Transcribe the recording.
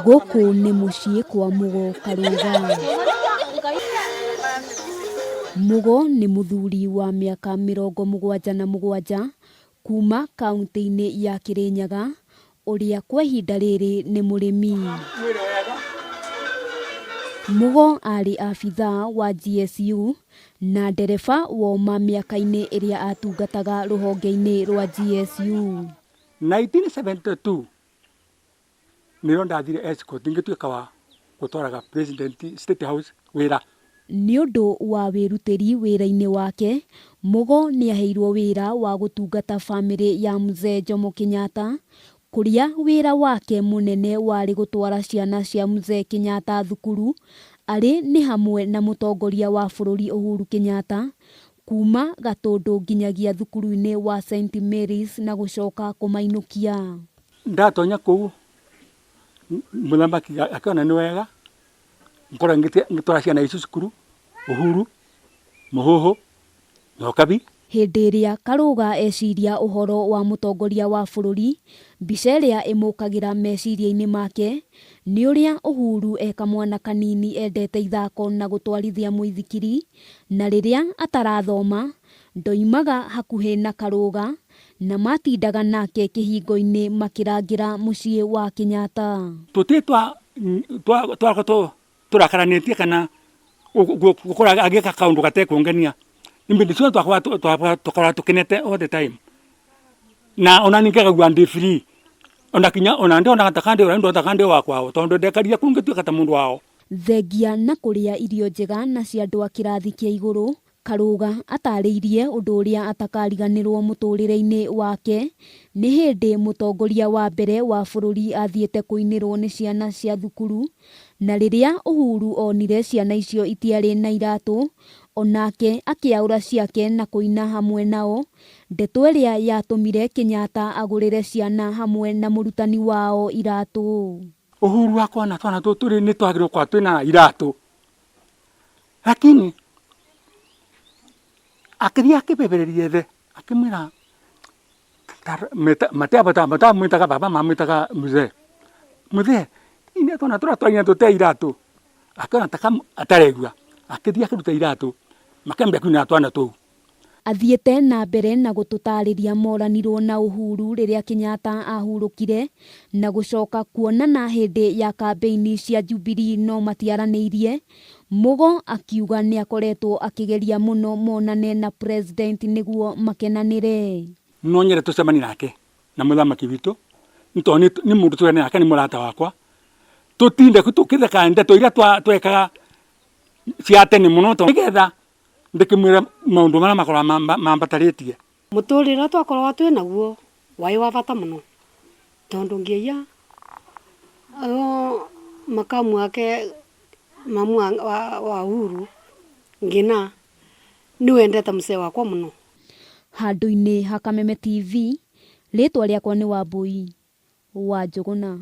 Gũkũ nĩ mũciĩ kwa Mũgo Karũga. Mũgo nĩ mũthuri wa mĩaka 77 kuma kauntĩ-inĩ ya Kĩrĩnyaga ũrĩa kwa ihinda rĩrĩ nĩ mũrĩmi. Mũgo arĩ abithaa wa GSU na ndereba woma mĩaka-inĩ ĩrĩa atungataga rũhonge-inĩ rwa GSU. 1972 nĩrĩo ndathire escort ngĩtuĩka wa gũtwaraga president State House wĩra. Nĩ ũndũ wa wĩrutĩri wĩra-inĩ wake, Mũgo nĩaheirwo wĩra wa gũtungata bamĩrĩ ya Mzee Jomo Kenyatta, kũrĩa wĩra wake mũnene warĩ gũtwara ciana cia Mzee Kenyatta thukuru, arĩ nĩ hamwe na mũtongoria wa bũrũri Uhuru Kenyatta, Kuuma Gatũndũ nginyagia thukuru-inĩ wa St Mary's na gũcoka kũmainũkia. Ndatonya kũu mũthamaki akĩona nĩ wega ngorwo ngĩtwara ciana icio cukuru, Uhuru, Mũhũhũ na Ũkabi. Hĩndĩ ĩrĩa Karũga eciria ũhoro wa mũtongoria wa bũrũri, mbica ĩrĩa ĩmũkagĩra meciria-inĩ make nĩ ũrĩa Uhuru e kamwana kanini endete ithako na gũtwarithia mũithikiri, Na rĩrĩa atarathoma, ndoimaga hakuhĩ na Karũga, na matindaga nake kĩhingo-inĩ makĩrangĩra mũciĩ wa Kenyatta. Tũtirĩ twakorwo tũrakaranĩtie kana gũkorwo agĩka kaũndũ gatekũngenia, hĩndĩ ciothe twakoragwo tũkenete all the time. Na ona niĩ ngaigua ndĩ free, ona kinya ona ndionaga ta ndĩ wa kwao tondũ ndekarire kũu ngĩtuĩka ta mũndũ wao. Thengia na kũrĩa irio njega na cia andũ a kĩrathi kĩa igũrũ, Karũga atarĩirie ũndũ ũrĩa atakariganĩrwo mũtũrĩre-inĩ wake nĩ hĩndĩ mũtongoria wa mbere wa bũrũri athiĩte kũinĩrwo nĩ ciana cia thukuru na rĩrĩa Uhuru onire ciana icio itiarĩ na iratũ onake akĩaũra ciake na kũina hamwe nao, ndeto ĩrĩa yatũmire Kenyatta agũrĩre ciana hamwe na mũrutani wao iratũ. Uhuru akona twana tũtũ rĩ nĩ twagĩrĩirwo gũkorwo twĩna iratũ, lakini akĩthiĩ akĩbebereria ithe akĩmwĩra matamwĩtaga baba mamwĩtaga mzee, mzee ithuĩ twana tũrĩa twaina tũtarĩ iratũ, akĩona ta ataregua akĩthiĩ akĩruta iratũ makĩambia kũinĩra twana tũu. Athiĩte na mbere na gũtũtarĩria moranirwo na Uhuru rĩrĩa Kenyatta ahurũkire na gũcoka kuonana hĩndĩ ya kambĩini cia Jubilee no matiaranĩirie, Mugo akiuga nĩakoretwo akĩgeria mũno monane na President nĩguo makenanĩre. No nyende tũcemanie nake na mũthamaki witũ nĩ tondũ nĩ mũndũ tũrĩ nake nĩ mũrata wakwa, tũtinde tũkĩtheka ndeto iria twekaga cia tene mũno nĩgetha ndĩkĩmwĩre maũndũ marĩa makoragwo mambatarĩtie. Mũtũrĩre ũrĩa twakoragwo twĩ naguo waĩ wa bata mũno, tondũ ngĩiya makamu wake mamu wa Uhuru Ngina nĩwe endete mzee wakwa mũno. Handũ-inĩ ha Kameme TV, rĩtwa rĩakwa nĩ Wambũi wa Njũgũna.